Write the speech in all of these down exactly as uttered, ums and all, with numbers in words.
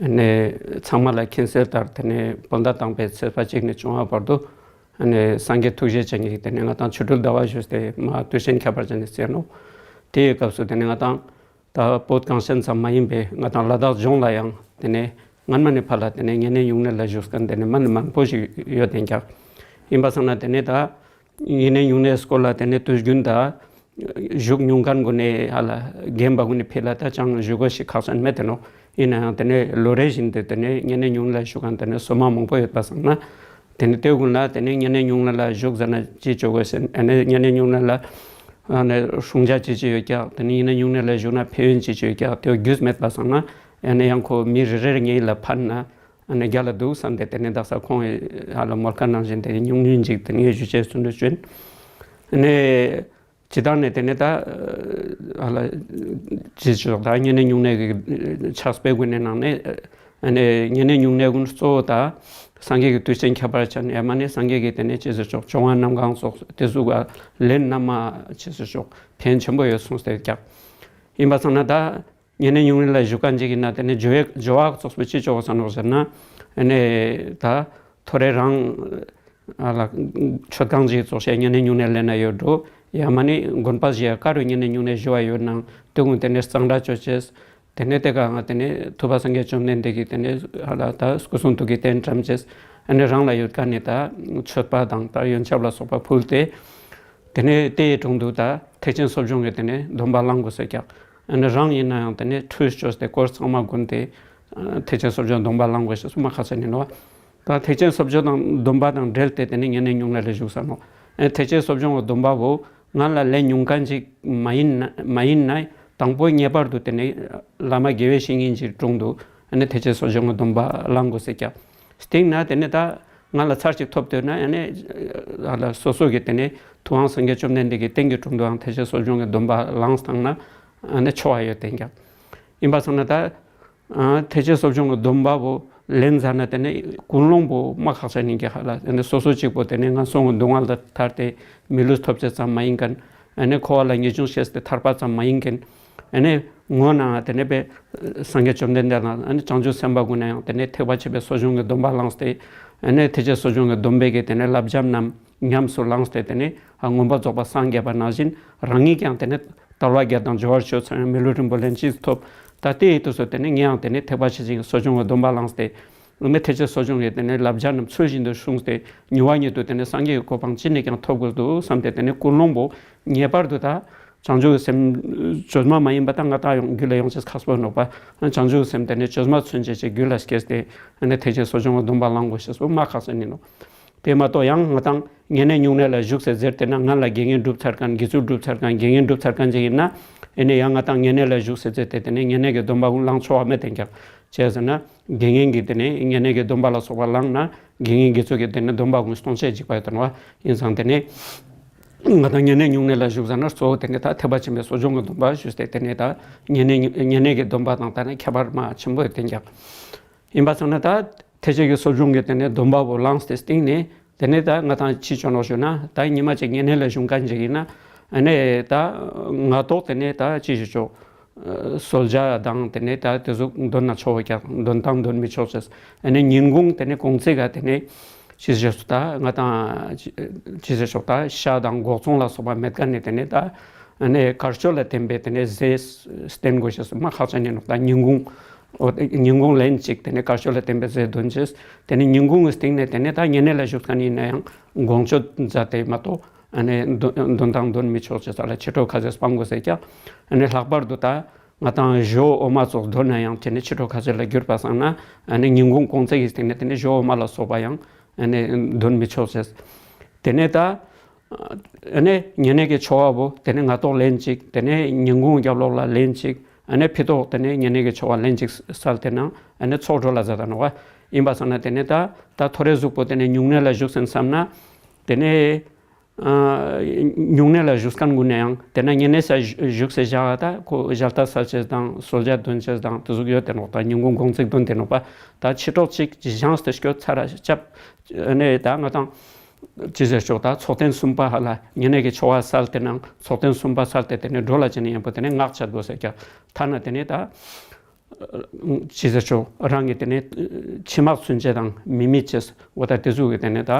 ཨ་ནི་ཚང་མ་ལ་མཁྱེན་གསལ་ལྟར་དེ་ནས་བོད་ཟླ་དང་པའི་ཚེས་པ་གཅིག་ནས་བཅོ་ལྔ་བར་དུ་ཨ་ནི་སངས་རྒྱས་ཐུགས་རྗེ་ཅན་གྱིས་དེ་ནས་ང་ཏང་ཆོ་འཕྲུལ་ཟླ་བ་ཞུས་ཏེ་མ་དུས་ཆེན་ཁྱད་པར་ཅན་ནི་རྩིས་ནོག། དེའི་སྐབས་སུ་དེ་ནས་ང་ཏང་ད་བོད་གངས་ཅན་ཙམ་མ་ཡིན་པའི་ང་ཏང་ལ་དྭགས་ལྗོངས་ལ་ཡང་དེ་ནས་སྔན་མ་ནས་ཕར་ལ་དེ་ནས་བསྙེན་གནས་སྨྱུང་གནས་ལ་བཞུགས་མཁན་དེ་ནས་མ་ནི་མང་པོ་ཞིག་ཡོད་དེ་ཀྱག། ཡིན་པ་སང་ན་དེ་ནས་ད་བསྙེན་གནས་སྨྱུང་གནས་སྐོར་ལ་དེ་ནས་དུས་རྒྱུན་ད་བཞུགས་མྱོང་མཁན་གུན་ནས་ཧ་ལ་རྒན་པ་གུན་ནས་ཕེ་ལ་ད་ཅང་བཞུགས་དགོས་ཤིག་ཁག་ཅན་མེད་དེ་ནོག། ཡིན་ནའང་དེ་ནས་ལོ་རེ་བཞིན་དུ་དེ་ནས་བསྙེན་གནས་སྨྱུང་གནས་ལ་བཞུགས་མཁན་དེ་ནས་སོ་མ་མང་པོ་ཡོད་པ་སང་ན། དེ་ནས་དེ་གུན་ལ་དེ་ནས་བསྙེན་གནས་སྨྱུང་གནས་ལ་བཞུགས་ཟ་ན་ཅི་བཅོ་དགོས་ཟེར་ཨ་ནི་བསྙེན་གནས་སྨྱུང་གནས་ལ་ཨ་ནི་སྲུང་བྱ་ཅི་ཅི་ཡོད་ཀྱག། དེ་ནས་བསྙེན་གནས་སྨྱུང་གནས་ལ་བཞུགས་ན་ཕན་ཡོན་ཅི་ཅི་ཡོད་ཀྱག། དེ་རྒྱུས་མེད་པ་སང་ན་ཨ་ནི་ཡང་ཁོ་མི་རེ་རེ་ངེས་ལ་ཕན་ན་ཨ་ནི་རྒྱལ་ལ་འདུག་བསམ་སྟེ་དེ་ནས་དག་ས་ཁོང་ཧ་ལ་མོལ་ཁ་ནང་བཞིན་དེ་སྨྱུང་གནས་ཅིག་དེ་ནས་ཞུ་ཅེས་སུ་འདུག་བྱོན། ཨ་ནི་ཇི་ལྟར་ནས་དེ་ནས་ད་ཨ་ལ་ཅི་ཞིག་ད་བསྙེན་གནས་སྨྱུང་གནས་ཀྱི་ཕྱག་དཔེ་གུན་ནི་ནང་ནས་ཨ་ནི་བསྙེན་གནས་སྨྱུང་གནས་གུན་གཙོ་བོ་ད་སངས་རྒྱས་ཀྱི་དུས་ཆེན་ཁྱད་པར་ཅན་ཡང་མ་ནི་སངས་རྒྱས་ཀྱི་དེ་ནས་ཅི་ཟེར་ཆོག་བཅོ་ལྔ་གནམ་གང་སོགས་དེ་ཟུག་ག་ལེན་ན་མ་ཅི་ཟེར་ཆོག་ཕན་ཆེན་པོ་ཡོད་གསུངས་ཏེ་ཀྱག། ཡིན་པ་སང་ན་ད་བསྙེན་གནས་སྨྱུང་གནས་ལ་བཞུགས་མཁན་ཅིག་ཡིན་ན་དེ་ནས་སྦྱོར་བ་སྦྱོར་བ་ཙོགས་པོ་ཅི་ཅོ་དགོས་ནོག་ཟེར་ན་ཨ་ནི་ད་ཐོ་རེ་རང་ཨ་ལ་མཆོད་ཁང་ཅིག་ཙོགས་ཤིག་བསྙེན་གནས་སྨྱུང་གནས་ལེན་ན་ཡོད་འགྲོ། ཡང་མ་ནི་དགོན་པ་ཞིག་ག་རུ་བསྙེན་གནས་སྨྱུང་གནས་ཞུ་བ་ཡོད་ནའང་དེ་གུན་དེ་ནས་གཙང་སྦྲ་ཅོ་ཅེས། དེ་ནས་དེ་ག་ང་དེ་ནས་ཐུབ་པ་སངས་རྒྱས་བཅོམ་ལྡན་འདས་ཀྱི་དེ་ནས་ཧ་ལ་ད་སྐུ་གསུང་ཐུགས་ཀྱི་རྟེན་བཀྲམ་ཅེས། ཨ་ནི་རང་ལ་ཡོད་མཁན་ནི་ད་མཆོད་པ་དང་ད་ཡོན་ཆབ་ལ་སོགས་པ་ཕུལ་ཏེ། དེ་ནས་དེའི་དྲུང་དུ་ད་ཐེག་ཆེན་གསོ་སྦྱོང་གི་དེ་ནས་སྡོམ་པ་བླང་དགོས་ཟེར་ཀྱག། ཨ་ནི་རང་ཡིན་ན་ཡང་དེ་ནས་ཁྲུས་ཅོས་ཏེ་དཀོར་ཚང་མ་བསྒོམས་ཏེ་ཨ་ཐེག་ཆེན་གསོ་སྦྱོང་སྡོམ་པ་བླང་དགོས་ཞེས་སུ་མ་ཁག་ཅན་ཡིན་ནོག། ད་ཐེག་ཆེན་གསོ་སྦྱོང་དང་སྡོམ་པ་དང་འབྲེལ་ཏེ་དེ་ནས་བསྙེན་གནས་སྨྱུང་གནས་ལ་བཞུགས་ས་ནོག། ཨ་ཐེག་ཆེན་གསོ་སྦྱོང་གི་སྡོམ་པ་བོ་སྔན་ལ་ལེན་མྱོང་མཁན་ཅིག་མ་ཡིན་ན་མ་ཡིན་ན་དང་པོ་ངེས་པར་དུ་དེ་ནས་བླ་མ་དགེ་བའི་བཤེས་གཉེན་གྱི་དྲུང་དུ་ཨ་ནི་ཐེག་ཆེན་གསོ་སྦྱོང་གི་སྡོམ་པ་བླང་དགོས་ཟེར་ཀྱག། སྟིང་ན་དེ་ནས་ད་ང་ལ་ཚར་གཅིག་ཐོབ་འདོད་ན་ཨ་ནི་ཨ་ལ་སོ་སོ་གི་དེ་ནས་ཐུབ་དབང་སངས་རྒྱས་བཅོམ་ལྡན་འདས་ཀྱི་རྟེན་གྱི་དྲུང་དུའང་ཐེག་ཆེན་གསོ་སྦྱོང་གི་སྡོམ་པ་བླངས་བཏང་ན་ཨ་ནི་ཆོག་པ་ཡོད་དེ་ཀྱག། ཡིན་པ་སང་ན་ད་ཨ་ཐེག་ཆེན་གསོ་སྦྱོང་གི་སྡོམ་པ་བོ་ལེན་ཟ་ན་དེ་ནས་ཀུན་སློང་བོ་མ་ཁག་ཅན་ཡིན་ཀྱག་ཧ་ལ། དེ་ནས་སོ་སོ་གཅིག་པོ་དེ་ནས་ངན་སོང་གི་སྡུག་བསྔལ་ལ་ཐར་ཏེ་མི་ལུས་ཐོབ་ཅེས་ཙམ་མ་ཡིན་མཁན། ཨ་ནི་འཁོར་བ་ལ་ངེས་འབྱུང་སྐྱེས་ཏེ་ཐར་པ་ཙམ་མ་ཡིན་མཁན། ཨ་ནི་ངོ་ན་དེ་ནས་པའི་སངས་རྒྱས་བཅོམ་ལྡན་འདས་ལ་ཨ་ནི་བྱང་ཆུབ་སེམས་དཔའ་གུན་ན་ཡང་དེ་ནས་ཐེག་པ་ཆེན་པོའི་གསོ་སྦྱོང་གི་སྡོམ་པ་བླངས་ཏེ་ཨ་ནི་ཐེག་ཆེན་གསོ་སྦྱོང་གི་སྡོམ་པའི་གི་དེ་ནས་བསླབ་བྱ་རྣམས་ཉམས་སུ་བླངས་ཏེ་དེ་ནས་ཨ་མངོན་པར་རྫོགས་པ་སངས་རྒྱས་པ་ནང་བཞིན་རང་ཉིད་ཀྱང་དེ་ནས་དལ་བ་བརྒྱད་དང་འབྱོར་བ་བཅུ་ཚང་ཡང་མི་ལུས་རིན་པོ་ལན་གཅིག་ཐོབ། ད་དེ་ཡི་དུས་སུ་དེ་ནས་ངས་ཡང་དེ་ནས་ཐེག་པ་ཆེ་ཆུང་གི་གསོ་སྦྱོང་གི་སྡོམ་པ་བླངས་ཏེ། ཨ་ནི་ཐེག་ཆེན་གསོ་སྦྱོང་གི་དེ་ནས་བསླབ་བྱ་རྣམས་ཚུལ་བཞིན་དུ་སྲུངས་ཏེ་མྱུར་བ་ཉིད་དུ་དེ་ནས་སངས་རྒྱས་ཀྱི་གོ་འཕང་ཅི་ནས་ཀྱང་ཐོབ་དགོས་འདུག་བསམ་སྟེ་དེ་ནས་ཀུན་སློང་བོ་ངེས་པར་དུ་ད་བྱང་ཆུབ་ཀྱི་སེམས་བཅོས་མ་མ་ཡིན་པ་ད་ང་ད་ཡོང་རྒྱུད་ལ་ཡོང་ཅེས་ཁག་པོ་ནོག་པ། བྱང་ཆུབ་ཀྱི་སེམས་དེ་ནས་བཅོས་མ་མཚོན་བྱེད་ཀྱི་རྒྱུད་ལ་སྐྱེས་ཏེ་ཨ་ནི་ཐེག་ཆེན་གསོ་སྦྱོང་གི་སྡོམ་པ་བླང་དགོས་ཞེས་པོ་མ་ཁག་ཅན་ཡིན་ནོག། དེ་མ་གཏོགས་ཡང་ང་དང་བསྙེན་གནས་སྨྱུང་གནས་ལ་བཞུགས་སེ་ཟེར་ཏེ་ན་ང་ལ་དགེ་བསྙེན་སྒྲུབ་ཚར་མཁན་དགེ་ཚུལ་སྒྲུབ་ཚར་མཁན་དགེ་བསྙེན་སྒྲུབ་ཚར་མཁན་ཅིག་ཡིན་ན་ཨ་ནི་ཡང་ང་དང་བསྙེན་གནས་ལ་བཞུགས་སེ་ཟེར་ཏེ་དེ་ནས་བསྙེན་གནས་ཀྱི་སྡོམ་པ་ཀུན་བླང་ཆོག་པ་མེད་དེ་ཀྱག། ཅི་ཟེར་ན་དགེ་བསྙེན་གྱི་དེ་ནས་བསྙེན་གནས་ཀྱི་སྡོམ་པ་ལ་སོགས་པ་བླངས་ན་དགེ་བསྙེན་དགེ་ཚུལ་གྱི་དེ་ནས་སྡོམ་པ་ཀུན་སྟོང་ཆད་འཇིག་པ་ཡོད་དོ་ནོག་པ། ཡིན་ཙང་དེ་ནས་ང་དང་བསྙེན་གནས་སྨྱུང་གནས་ལ་བཞུགས་ཟེར་ན་གཙོ་བོ་དེ་ནས་ད་ཐེག་པ་ཆེན་པོའི་གསོ་སྦྱོང་གི་སྡོམ་པ་ཞུས་ཏེ་དེ་ནས་ད་བསྙེན་གནས་བསྙེན་གནས་ཀྱི་སྡོམ་པ་དང་ད་ནི་ཁྱད་པར་མ་ཆེན་པོ་ཡོད་དེ་ཀྱག། ཡིན་པ་སོང་ན་ད་ཐེག་ཆེན་གྱི་གསོ་སྦྱོང་གི་དེ་ནས་སྡོམ་པ་བོ་བླངས་ཏེ་སྟིང་ནས་དེ་ནས་ད་ང་དང་ཅི་བཅོ་ནོག་ཞུ་ན་ད་ཉི་མ་གཅིག་བསྙེན་གནས་ལ་བཞུགས་མཁན་ཅིག་ཡིན་ན་ཨ་ནི་ད་ང་ཏོག་དེ་ནས་ད་ཅི་ཞུ་ཆོག་གསོལ་ཇ་དང་དེ་ནས་ད་དེ་ཟུག་འདོན་ན་ཆོག་ཀྱག། འདོན་དང་འདོན་མི་ཆོག་ཅེས་ཨ་ནི་ཉིན་གུང་དེ་ནས་གུང་ཚིགས་ག་དེ་ནས་ཅི་ཞུ་ད་ང་དང་ཅི་ཞུ་ཆོག་ད་ཤ་དང་སྒོག་ཙོང་ལ་སོགས་པ་མེད་མཁན་ནི་དེ་ནས་ད་ཨ་ནི་དཀར་ཕྱོགས་ལ་བརྟེན་པའི་དེ་ནས་ཟས་བསྟེན་དགོས་ཞེས་མ་ཁག་ཅན་ཡིན་ནོག། ད་ཉིན་གུང་འོ་ཉིན་གུང་ལན་གཅིག་དེ་ནས་དཀར་ཕྱོགས་ལ་བརྟེན་པའི་ཟས་འདོན་ཅེས། དེ་ནས་ཉིན་གུང་གི་སྟིང་ནས་དེ་ནས་ད་བསྙེན་གནས་ལ་བཞུགས་མཁན་ཡིན་ན་ཡང་དགོངས་སྤྱོད་མཛད་དེ་མ་གཏོགས་ཨ་ནི་འདོན་འདོན་དང་འདོན་མི་ཆོག་ཅེས་ལ་ཕྱི་དྲོ་ཁ་ཟས་སྤང་དགོས་ཟེར་ཀྱག། ཨ་ནི་ལྷག་པར་དུ་ད་ང་དང་ཞོ་འོ་མ་ཙོགས་འདོན་ན་ཡང་དེ་ནས་ཕྱི་དྲོ་ཁ་ཟས་ལ་གྱུར་པ་སང་ན་ཨ་ནི་ཉིན་གུང་གུང་ཚིགས་ཀྱི་སྟིང་ནས་དེ་ནས་ཞོ་འོ་མ་ལ་སོགས་པ་ཡང་ཨ་ནི་འདོན་མི་ཆོག་ཅེས། དེ་ནས་ད་ཨ་ནི་བསྙེན་གནས་ཀྱི་ཆོ་ག་བོ་དེ་ནས་ང་ཏོག་ལན་གཅིག། དེ་ནས་ཉིན་གུང་རྒྱབ་ལོགས་ལ་ལན་གཅིག། ཨ་ནི་ཕི་ཏོག་དེ་ནས་བསྙེན་གནས་ཀྱི་ཆོ་ག་ལན་གཅིག་སལ་ཏེ་ན་ཨ་ནི་ཚོགས་གྲོལ་ལ་མཛད་ད་ནོག་པ། ཡིན་པ་སང་ན་དེ་ནས་ད་ད་ཐོ་རེ་གཟུགས་པོ་དེ་ནས་སྨྱུང་གནས་ལ་བཞུགས་ཟིན་བསམ་ན་དེ་ནས་ཨ་སྨྱུང་གནས་ལ་བཞུགས་མཁན་ཀུན་ནས་ཡང་དེ་ན་བསྙེན་གནས་ས་བཞུགས་སའི་ཞག་ད་ཁོ་ཞལ་ཏ་སལ་ཅེས་དང་གསོལ་ཇ་འདོན་ཅེས་དང་དེ་ཟུག་ཡོད་དེ་ནོག། ད་ཉིན་གུང་གུང་ཚིགས་འདོན་དེ་ནོག་པ། ད་ཕྱི་དྲོ་གཅིག་བཞེངས་ཏེ་སྐྱོད་ཚར་ར་སྐྱབས་ཨ་ནི་ད་ང་དང་ཅི་ཟེར་ཆོག་ད་ཚོགས་རྟེན་གསུམ་པ་ཧ་ལ་བསྙེན་གནས་ཀྱི་ཆོ་ག་སལ་ཏེ་ནང་ཚོགས་རྟེན་གསུམ་པ་སལ་ཏེ་དེ་ནས་འགྲོ་ལ་ཅི་ནས་ཡང་པོ་དེ་ནས་སྔགས་བཅད་དགོས་ཟེར་ཀྱག། ཐ་ན་དེ་ནས་ད་ ཅི་ཟེར་ཆོག་རང་གི་དེ་ནས་ཕྱི་མ་ཚུན་ཆད་དང་མི་མི་ཅེས་འོ་ད་དེ་ཟུག་གི་དེ་ནས་ད་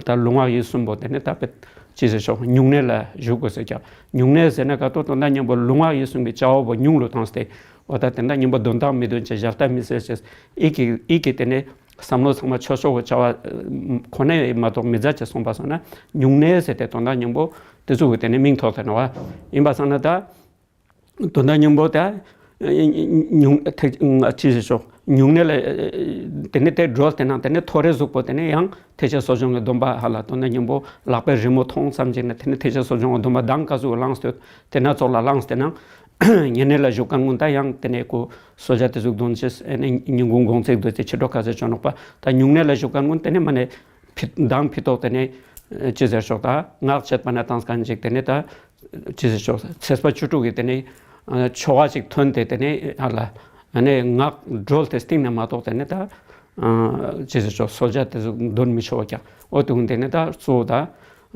ད་ལུས་ངག་ཡིད་གསུམ་པོ་དེ་ནས་ད་པེ་ཅི་ཟེར་ཆོག་སྨྱུང་གནས་ལ་ཞུགས་དགོས་ཟེར་ཀྱང་། སྨྱུང་གནས་ཟེར་ན་ག་ཏོ་དོན་དག་མཉམ་པོ་ལུས་ངག་ཡིད་གསུམ་གྱི་བྱ་བ་པོ་སྨྱུང་ལུས་བཏང་སྟེ་འོ་ད་དེ་འདྲ་མཉམ་པོ་དོན་དག་མི་དོན་ཅེས་བཞག་ལྟ་མི་ཟེར་ཅེས་ཡིད་ཀྱི་ཡིད་ཀྱི་དེ་ནས་བསམ་བློ་ཚང་མ་ཆོས་ཕྱོགས་ཀྱི་བྱ་བ་ཁོ་ནས་མ་གཏོགས་མི་མཛད་ཅེས་གསུངས་པ་སང་ན་སྨྱུང་གནས་ཟེར་ཏེ་དོན་དག་མཉམ་པོ་དེ་ཟུག་གི་དེ་ནས་མིང་ཐོགས་ཏེ་ནོག་པ། ཡིན་པ་སང་ན་ད། དོན་དག་སྙིང་པོ་དེ། ཉུང་ཐེག་ཅི་ཞིག་ཤོག་ཉུང་ནས་ལ། དེ་ནས་དེ་སྒྲོལ་ཏེ་ན་དེ་ནས་ཐོ་རེ་གཟུགས་པོ་དེ་ནས་ཡང་ཐེག་ཆེན་གསོ་སྦྱོང་གི་སྡོམ་པ་ཧ་ལ་དོན་དག་སྙིང་པོ་ལག་པའི་རི་མོ་མཐོང་ཙམ་ཅིག་ནས་དེ་ནས་ཐེག་ཆེན་གསོ་སྦྱོང་གི་སྡོམ་པ་མདང་ཀ་ཟུག་བླངས་ཏེ་དེ་ན་ཚོགས་ལ་བླངས་ཏེ་ན། ཉེ་གནས་ལ་བཞུགས་མཁན་ཀུན་ད་ཡང་དེ་ནས་ཀུ་གསོལ་ཇ་དེ་ཟུག་འདོན་ཅེས་ཨེ་ནས་ཉིན་གུང་དགོང་ཚིགས་འདོད་དེ་ཕྱི་དྲོ་ཁ་ཟས་ཅོ་ནོག་པ། ད་ཉུང་གནས་ལ་བཞུགས་མཁན་ཀུན་དེ་ནས་མ་ནས། ཕི་མདང་ཕི་ཏོག་དེ་ནས་ཅི་ཟེར་ཤོག་ད་ངག་བཅད་པ་ན་བཏང་སྐན་ཅིག་དེ་ནས་ད་ཅི་ཟེར་ཤོག་ཚེས་པ་བཅུ་དྲུག་གི་དེ་ནས་ཆོ་ག་ཅིག་ཐོན་ཏེ་དེ་ནས་ཧ་ལ་ཨ་ནས་ངག་སྒྲོལ་ཏེ་སྟིང་ནས་མ་གཏོགས་དེ་ནས་ད་ཅི་ཟེར་ཤོག་གསོལ་ཇ་དེ་ཟུག་འདོན་མི་ཆོག་ཀྱག། འོ་དེ་ཀུན་དེ་ནས་ད་གཙོ་བོ་ད་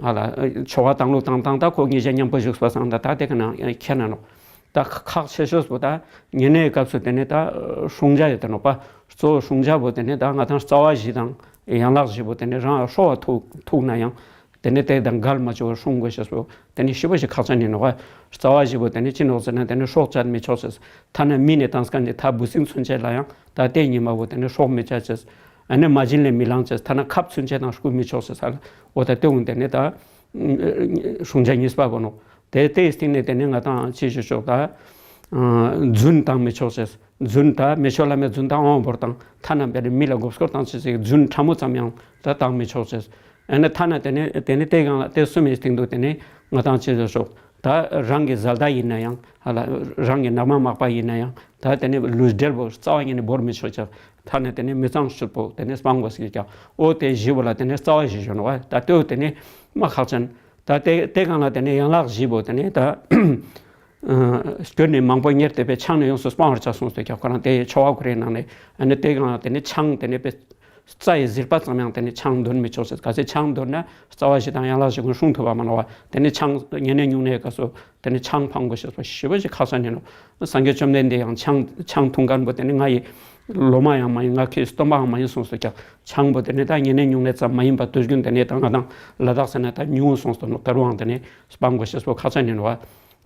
ཧ་ལ་ཆོ་ག་བཏང་ལུགས་བཏང་སྟངས་ད་ཁོ་ཉིས་ཆ་མཉམ་པོ་བཞུགས་པ་སང་ད་ད་དེ་ཀ་ན་ཁྱེར་ན་ནོག། ད་ཁག་ཆེ་ཤོས་པོ་ད་ཉེ་གནས་སྐབས་སུ་དེ་ནས་ད་སྲུང་ཇ་ཡོད་དེ་ནོག་པ། གཙོ་བོ་སྲུང་ཇ་པོ་དེ་ནས་ད་ང་དང་རྩ་བ་བཞི་དང་ཡན་ལག་བཞི་པོ་དེ་ནས་རང་སྲོག་ཐུག་ཐུག་ན་ཡང་དེ་ནས་དེ་དང་འགལ་མ་བཅུག་པར་སྲུང་དགོས་ཤེས་པོ་དེ་ནས་ཞེ་པོ་ཞིག་ཁག་ཅན་ཡིན་ནོག་པ། རྩ་བ་བཞི་པོ་དེ་ནས་ཅི་ནོག་ཟེར་ན་དེ་ནས་སྲོག་བཅད་མི་ཆོག་ཅེས། ཐ་ན་མི་ནས་བཏང་སྐན་ནི་ཐ་འབུ་སྲིན་ཚུན་ཆད་ལ་ཡང་ད་དེ་ཉི་མ་པོ་དེ་ནས་སྲོག་མི་བཅད་ཅེས། ཨ་ནས་མ་བྱིན་ལས་མི་ལེན་ཅེས། ཐ་ན་ཁབ་ཚུན་ཆད་དང་རྐུ་མི་ཆོག་ཅེས་ཧ་ལ། འོ་ད་དེ་ཀུན་དེ་ནས་ད་སྲུང་ཇ་གཉིས་པ་པོ་ནོག། དེ་དེའི་སྟེང་ནས་དེ་ནས་ང་དང་ཅི་ཞུ་ཆོག་ད། རྫུན་བཏང་མི་ཆོག་ཅེས། རྫུན་ད་མི་ཆོག་ལ་མེད་རྫུན་བཏང་དབང་བོར་བཏང་ཐ་ན་བེ་རི་མི་ལ་མགོ་སྐོར་བཏང་ཅེས་ཟེར་རྫུན་ཕྲ་མོ་ཙམ་ཡང་ད་བཏང་མི་ཆོག་ཅེས། ཨ་ནི་ཐ་ན་དེ་ནས་དེ་ནས་དེ་གང་ལ་དེ་གསུམ་མི་སྟེང་དུ་དེ་ནས་ང་དང་ཅི་ཞུ་ཆོག་ད་རང་གི་བཟའ་ཟླ་ཡིན་ན་ཡང་ཧ་ལ་རང་གི་ནང་མ་མག་པ་ཡིན་ན་ཡང་ད་དེ་ནས་ལུས་འབྲེལ་བོ་རྩ་བ་ཉིད་ནས་བོར་མི་ཆོག་ཅེས། ཐ་ན་དེ་ནས་མི་གཙང་སྤྱོད་པོ་དེ་ནས་སྤང་དགོས་ཟེར་ཀྱང་འོ་དེ་བཞི་པོ་ལ་དེ་ནས་རྩ་བ་བཞི་ཞུ་ནོག་པ། ད་དེ་བོ་དེ་ནས་མ་ཁག་ཅན། ད་དེ་དེ་གང་ལ་དེ་ནས་ཡན་ལག་བཞི་པོ་དེ་ནས་ད་སྐྱོན་ནི་མང་པོ་གཉེར་ཏེ་པའི་ཆང་ནི་ཡོངས་སུ་སྤང་བར་བྱ་གསུངས་ཏེ་ཀྱང་ཁོ་རང་དེ་ཆོ་ག་ཁོ་རའི་ནང་ནས་ཨ་ནི་དེ་གང་ལ་དེ་ནས་ཆང་དེ་ནས་པའི་རྩ་ཡི་ཟིལ་པ་ཙམ་ཡང་དེ་ནས་ཆང་འདོན་མི་ཆོག་ཟེར། ག་ཚོད་ཆང་འདོན་ན་རྩ་བ་བཞི་དང་ཡན་ལག་བཞི་ཀུན་སྲུང་ཐུབ་པ་མ་ནོག་པ། དེ་ནས་ཆང་ཉེ་གནས་ཉུང་གནས་སྐབས་སུ་དེ་ནས་ཆང་འཕང་དགོས་ཤེས་པོ་ཞེ་པོ་ཞིག་ཁག་ཅན་ཡིན་ནོག། སངས་རྒྱས་བཅོམ་ལྡན་འདས་ཡང་ཆང་ཆང་འཐུང་མཁན་པོ་དེ་ནས་ང་ཡི་སློབ་མ་ཡང་མ་ཡིན། ང་ཁྱེད་སྟོན་པའང་མ་ཡིན་གསུངས་སོ་ཀྱང་ཆང་པོ་དེ་ནས་ད་ཉེ་གནས་ཉུང་གནས་ཙམ་མ་ཡིན་པ་དུས་རྒྱུན་དེ་ནས་ད་ང་དང་ལ་དྭགས་ཟེར་ན་ད་ཉུང་གསུངས་སོ་ནོག། ད་རུང་དེ་ནས་སྤང་དགོས་ཤེས་པོ་ཁག་ཅན་ཡིན་ནོག།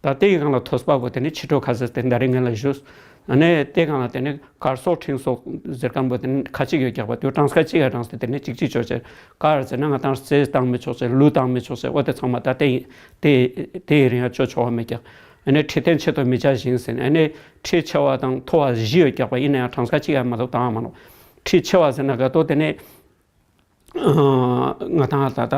ད་དེ་ཡི་སྒང་ལ་ཐོས་པ་པོ་དེ་ནས་ཕྱི་དྲོ་ཁ་ཟས་དེ་ད་རེས་ངན་ལ་ཞུས། ཨ་ནས་དེ་སྒང་ལ་དེ་ནས་གར་སོགས་འཕྲིན་སོགས་ཟེར་མཁན་པོ་དེ་ནས་ཁ་ཅིག་ཡོད་ཀྱག་པ་དེ་གྲངས་ཀ་གཅིག་ཡ་གྲངས་ཏེ་དེ་ནས་གཅིག་གཅིག་ཅོ་ཅེས། གར་ཟེར་ན་ང་དང་རྩེས་བཏང་མི་ཆོག་ཅེས་ལུས་བཏང་མི་ཆོག་ཅེས་འོ་དེ་ཚང་མ་ད་དེ་དེ་དེ་ཡི་རིང་ཡ་ཅོ་ཆོག་པ་མེད་ཀྱག། ཨ་ནས་ཁྲི་སྟན་ཆེ་མཐོ་མི་བྱ་ཞིང་ཟེར་ཨ་ནས་ཁྲི་ཆེ་བ་དང་མཐོ་བ་བཞི་ཡོད་ཀྱག་པ་ཡིན་ན་ཡང་གྲངས་ཀ་གཅིག་ཡ་མ་གཏོགས་བཏང་བ་མ་ནོག། ཁྲི་ཆེ་བ་ཟེར་ན་ག་ཏོ་དེ་ནས་ང་དང་ད་ད་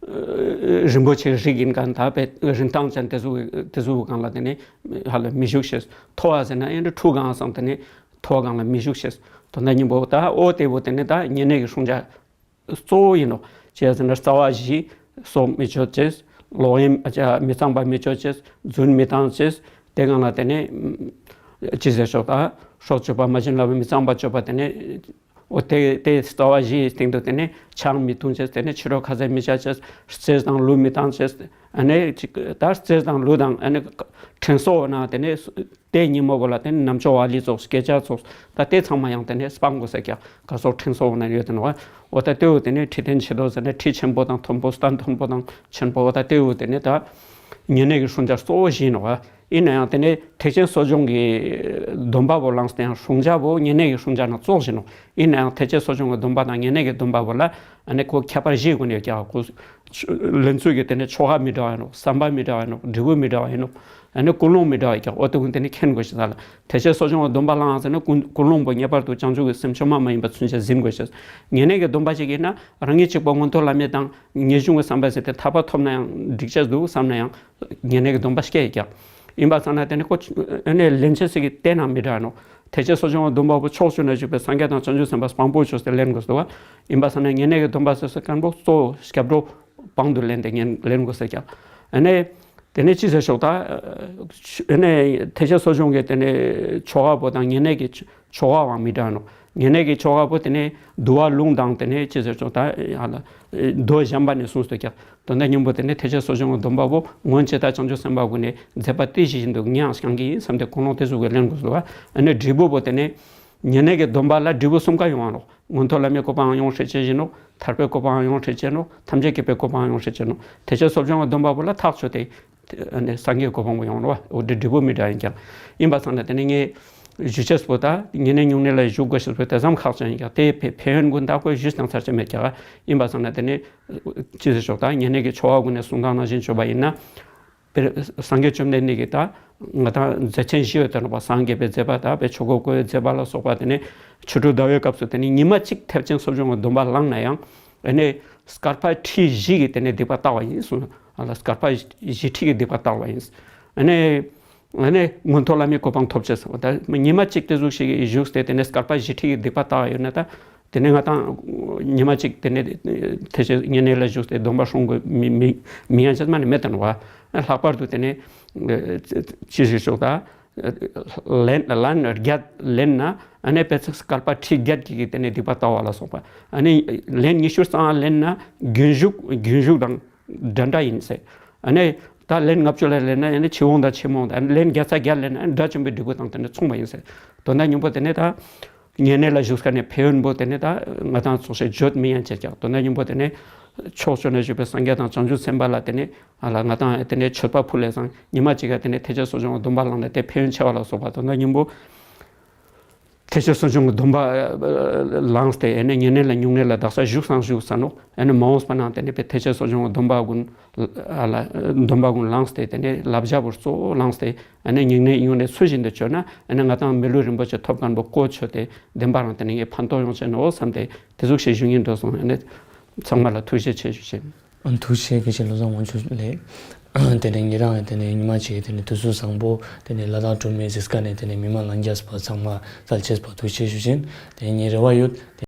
རིན་པོ་ཆེ་རིགས་ཡིན་མཁན་ད་པའི་རིན་ཐང་ཅན་དེ་ཚོ་དེ་ཚོ་སྒང་ལ་དེ་ནས་ཧ་ལ་མི་བཞུགས་ཤེས། མཐོ་བ་ཟེར་ན་ཡང་ཁྲུ་གང་སང་དེ་ནས་མཐོ་བ་སྒང་ལ་མི་བཞུགས་ཤེས། དོན་དག་སྙིང་པོ་ད་འོ་དེ་བོ་དེ་ནས་ད་ཉེ་གནས་ཀྱི་སྲུང་ཇ་གཙོ་བོ་ཡིན་ནོག། ཅི་ཡ་ཟེར་ན་རྩ་བ་བཞི་སྲོག་མི་གཅོད་ཅེས། ལོག་གཡེམ་ཨ་ཅག་མི་གཙང་བ་མི་གཅོད་ཅེས། རྫུན་མི་བཏང་ཅེས། དེ་སྒང་ལ་དེ་ནས་ཅི་ཟེར་ཤོག་ད་སྲོག་གཅོད་པ་མ་བྱིན་ལ་མི་གཙང་བ་སྤྱོད་པ་དེ་ནས་འོ་དེ་དེ་རྩ་བ་བཞིའི་སྟེང་དུ་དེ་ནས་ཆང་མི་འཐུང་ཅེས། དེ་ནས་ཕྱི་དྲོ་ཁ་ཟས་མི་བྱ་ཅེས། རྩེས་དང་ལུས་མི་བཏང་ཅེས། ཨ་ནས་ཅིག་ད་རྩེས་དང་ལུས་དང་ཨ་ནས་འཕྲིན་སོགས་ན་དེ་ནས་དེ་ཉིན་མོ་བོ་ལ་དེ་ནས་ནམ་ཅོ་བ་ལི་ཙོགས་སྐད་ཆ་ཙོགས་ད་དེ་ཚང་མ་ཡང་དེ་ནས་སྤང་དགོས་ཟེར་ཀྱག། ག་སོགས་འཕྲིན་སོགས་ན་ཡོད་དེ་ནོག། འོ་ད་དེ་བོ་དེ་ནས་ཁྲི་སྟན་ཆེ་མཐོ་ཟེར་ན་ཁྲི་ཆེན་པོ་དང་མཐོན་པོ་སྟན་མཐོན་པོ་དང་ཆེན་པོ་འོ་ད་དེ་བོ་དེ་ནས་ད་ཉེ་གནས་ཀྱི་སྲུང་ཇ་གཙོ་བོ་བཞི་ནོག། ཡིན་ན་ཡང་དེ་ནས་ཐེག་ཆེན་གསོ་སྦྱོང་གི་སྡོམ་པ་བོ་བླངས་ཏེ་ཡང་སྲུང་ཇ་བོ་ཉེ་གནས་ཀྱི་སྲུང་ཇ་ན་གཙོ་བཞི་ནོག། ཡིན་ན་ཡང་ཐེག་ཆེན་གསོ་སྦྱོང་གི་སྡོམ་པ་དང་ཉེ་གནས་ཀྱི་སྡོམ་པ་བོ་ལ་ཨ་ནི་ཁོ་ཁྱད་པར་བཞི་ཀུན་ཡོད་ཀྱག། ཁོ་ལེན་ཚུལ་གྱི་དེ་ནས་ཆོ་ག་མི་འདྲ་བ་ཡིན་ནོག། བསམ་པ་མི་འདྲ་བ་ཡིན་ནོག། འབྲས་བུ་མི་འདྲ་བ་ཡིན་ནོག། ཨ་ནི་ཀུན་སློང་མི་འདྲ་བ་ཡོད་ཀྱག། འོ་དེ་ཀུན་དེ་ནས་མཁྱེན་དགོས་ཤེས་ལ། ཐེག་ཆེན་གསོ་སྦྱོང་གི་སྡོམ་པ་བླངས་ཟེར་ན་ཀུན་ཀུན་སློང་པོ་ངེས་པར་དུ་བྱང་ཆུབ་ཀྱི་སེམས་བཅོས་མ་མ་ཡིན་པ་ཚུན་ཆད་ཟིན་དགོས་ཤེས། ཉེ་གནས་ཀྱི་སྡོམ་པ་ཅིག་ཡིན་ན་རང་ཉིད་གཅིག་པོ་མངོན་མཐོ་ལམ་ཡེ་དང་ངེས་འབྱུང་གི་བསམ་པ་ཟེར་ཏེ་ཐར་པ་ཐོབ་ན་ཡང་འགྲིག་ཆེས་འདུག་བསམ་ན་ཡང་ཉེ་གནས་ཀྱི་སྡོམ་པ་སྐྱེ་ཡོད་ཀྱག། ཡིན་པ་ཙང་ན་དེ་ནི་ཁོ་ཨ་ནི་ལེན་ཆེས་སི་གི་དེ་ནང་མི་འདྲ་ནོག། ཐེག་ཆེན་གསོ་སྦྱོང་གི་སྡོམ་པ་པོ་ཕྱོགས་བཅུ་ན་བཞུགས་པའི་སངས་རྒྱས་དང་བྱང་ཆུབ་སེམས་དཔའ་དཔང་པོ་བཅོས་ཏེ་ལེན་དགོས་སོ། ཡིན་པ་ཙང་ན་ཉེ་གནས་ཀྱི་སྡོམ་པ་ཟེར་སྐམ་པོ་གཙོ་བོ་སྐྱབས་འགྲོ་དཔང་དུ་ལེན་ཏེ་ཉན་ལེན་དགོས་ཟེར་ཀྱག། ཨ་ནི་དེ་ནས་ཅི་ཟེར་ཤོག་ད། ཨ་ནི་ཐེག་ཆེན་གསོ་སྦྱོང་གི་དེ་ནས་ཆོ་ག་པོ་དང་ཉེ་གནས་ཀྱི་ཆོ་ག་པོའང་མི་འདྲ་ནོག། ཉེ་གནས་ཀྱི་ཆོ་ག་པོ་དེ་ནས་འདུལ་བ་ལུང་དང་དེ་ནས་ཅི་ཟེར་ཆོག་ད་ཡ་ལ་མདོ་གཞན་པ་ནས་གསུངས་སོ་ཀྱག་དོན་དག་སྙིང་པོ་དེ་ནས་ཐེག་ཆེན་གསོ་སྦྱོང་གི་སྡོམ་པ་པོ་སྔོན་ཇི་ལྟར་བྱང་ཆུབ་སེམས་དཔའ་ཀུན་ནས་མཛད་པ་དེ་བཞིན་དུ་ངས་ཡང་བསྐྱང་གི་ཡིན་བསམ་སྟེ་ཀུན་སློང་དེ་ཟུག་གི་ལེན་དགོས་སོ། ཨ་ནི་འབྲས་བུ་པོ་དེ་ནས་ཉེ་གནས་ཀྱི་སྡོམ་པ་ལ་འབྲས་བུ་གསུམ་ཀ་ཡོང་བ་ནོག་མངོན་མཐོ་ལྷ་མིའི་གོ་འཕང་ཡོང་ཧྲེ་ཅེས་ཡིན་ནོག་ཐར་པའི་གོ་འཕང་ཡོང་ཧྲེ་ཅེས་ནོག་ཐམས་ཅད་མཁྱེན་པའི་གོ་འཕང་ཡོང་ཧྲེ་ཅེས་ནོག་ཐེག་ཆེན་གསོ་སྦྱོང་གི་སྡོམ་པ་པོ་ལ་ཐག་ཆོད་དེ། ཨ་ནི་སངས་རྒྱས་གོ་འཕང་པོ་ཡོང་རོ་བ། འོ་འདི་འབྲས་བུ་མི་འདྲ་ཡིན་ཀྱང་། ཡིན་པ་སང་ན་དེ་ནི་ངས་ཞུ་ཅེས་པོ་ད་ཉེ་གནས་སྨྱུང་གནས་ལ་ཞུགས་དགོས་ཤེས་པོ་དེ་ཙམ་ཁག་ཅན་ཡིན་ཀྱང་དེ་ཕན་ཕན་ཡོན་ཀུན་ད་ཁོས་ཞུས་དང་ཚར་ཅེས་མེད་ཀྱང་། ཡིན་པ་སང་ན་དེ་ནི་ཅི་ཟེར་ཆོག་ད་ཉེ་གནས་ཀྱི་ཆོ་ག་ཀུན་ནས་གསུང་སྟངས་ནང་བཞིན་བཅོས་པ་ཡིན་ན། དཔེར་སངས་རྒྱས་བཅོམ་ལྡན་འདས་ཀྱིས་ད་ང་དང་མཛད་ཆེན་བཞི་ཡོད་དེ་ནོག་པ། སངས་རྒྱས་པའི་མཛད་པ་དང་དཔེ་ཆོས་འཁོར་བསྐོར་བའི་མཛད་པ་ལ་སོགས་པ་དེ་ནི་ཆོ་འཕྲུལ་ཟླ་བའི་སྐབས་སུ་དེ་ནི་ཉི་མ་གཅིག་ཐེག་ཆེན་གསོ་སྦྱོང་གི་སྡོམ་པ་བླངས་ན་ཡང་། ཨ་ནི་སྐལ་པ་ཁྲི་བཞི་གི་དེ་ནས་སྡིག་པ་དག་པ་ཡིན་གསུངས། ཨ་ལ་སྐལ་པ་བཞི་ཁྲི་གི་སྡིག་པ་དག་པ་ཡིན། ཨ་ནི་ཨ་ནི་མངོན་མཐོ་ལྷ་མིའི་གོ་འཕང་ཐོབ་ཅེས་སོ། ད་ཉི་མ་གཅིག་དེ་ཟུག་ཞིག་བཞུགས་ཏེ་དེ་ནས་སྐལ་པ་བཞི་ཁྲི་གི་སྡིག་པ་དག་པ་ཡོད་ན་ད་དེ་ནས་ང་དང་ཉི་མ་གཅིག་དེ་ནས་ཐེག་ཆེན་ཉེ་གནས་ལ་བཞུགས་ཏེ་སྡོམ་པ་སྲུང་དགོས་མི་མི་མི་ཡང་ཅེས་མ་ནི་མེད་དེ་ནོག་པ། ལྷག་པར་དུ་དེ་ནས་ཅི་ཞིག་ཞོག་ད། ལན་ལན་བརྒྱད་ལེན་ན་ཨ་ནི་དཔེ་ཚེ་སྐལ་པ་ཁྲི་བརྒྱད་ཀྱི་དེ་ནས་སྡིག་པ་དག་པ་ལ་སོགས་པ། ཨ་ནི་ལན་ཉི་ཤུ་རྩ་ལྔ་ལེན་ན་རྒྱུན་ཞུགས་རྒྱུན་ཞུགས་དང་འདྲ་འདྲ་ཡིན་ཟེར། ཨ་ནི་ད་ལན་ལྔ་བཅུ་ལ་ལེན་ན་ཨ་ནི་ཕྱི་དབང་དང་ཕྱི་མ་དང་ཨ་ནི་ལན་བརྒྱ་རྩ་བརྒྱད་ལེན་ན་ཨ་ནི་དགྲ་བཅོམ་པའི་འབྲས་བུ་དང་དེ་ནས་མཚུངས་པ་ཡིན་ཟེར། དོན་དག་སྙིང་པོ་དེ་ནས་ད། ཉེ་གནས་ལ་བཞུགས་ས་ནས་ཕན་ཡོན་པོ་དེ་ནས་ད་ང་དང་ཚོགས་ཤིག་བརྗོད་མི་ཡང་ཅེས་ཀྱང་དོན་དག་སྙིང་པོ་དེ་ནས་ཕྱོགས་བཅུ་ན་བཞུགས་པའི་སངས་རྒྱས་དང་བྱང་ཆུབ་སེམས་དཔའ་ལ་དེ་ནས་ཨ་ལ་ང་དང་དེ་ནས་མཆོད་པ་ཕུལ་ལེ་སང་ཉི་མ་གཅིག་ག་དེ་ནས་ཐེག་ཆེན་གསོ་སྦྱོང་གི་སྡོམ་པ་བླངས་ནས་དེ་ཕན་ཡོན་ཆེ་བ་ལ་སོགས་པ་དོན་དག་སྙིང་པོ། ཐེག་ཆེན་གསོ་སྦྱོང་གི་སྡོམ་པ་བླངས་ཏེ་ཨ་ནི་ཉེ་གནས་ལ་སྨྱུང་གནས་ལ་དག་ས་བཞུགས་སང་བཞུགས་ས་ནོག་ཨ་ནི་མ་འོངས་པ་ནང་དེ་ནས་དཔེ་ཐེག་ཆེན་གསོ་སྦྱོང་གི་སྡོམ་པ་ཀུན། ཨ་ལ་སྡོམ་པ་ཀུན་བླངས་ཏེ་དེ་ནས་བསླབ་བྱ་བོ་གཙོ་བོ་བླངས་ཏེ་ཨ་ནི་སྨྱུང་གནས་སྨྱུང་གནས་ཚུལ་བཞིན་དུ་བཅོས་ན་ཨ་ནི་ང་དང་མི་ལུས་རིན་པོ་ཆེ་ཐོབ་མཁན་པོ་གོ་ཆོད་དེ་བདེན་པ་རང་དེ་ནས་ངས་ཕན་ཐོགས་ཡོང་ཆེ་ནོག་བསམ་སྟེ་དེ་ཟུག་ཞིག་ཞུ་སྙིང་འདོད་སོང་། ཨ་ནི་ཚང་མ་ལ་ཐུགས་རྗེ་ཆེ་ཞུ་ཆེ། ཨ་ཐུགས་རྗེ་ཆེ་བློ་བཟང་དབང་ཕྱུག་ལགས། དེ་ནས་ཉེ་རང་དེ་ནས་ཉི་མ་གཅིག་དེ་ནས་དུས་ཚོད་བཟང་པོ་དེ་ནས་ལ་དྭགས་སྒྲོལ་མའི་གཟིགས་ཀ་ནས་དེ་ནས་མི་མང་ལྷན་རྒྱས་པ་ཚང་མ་ཚལ་ཆེས་པ་ཐུགས་རྗེ་ཆེ་ཞུ་ཆེན། དེ་ནས་རེ་བ་ཡོད།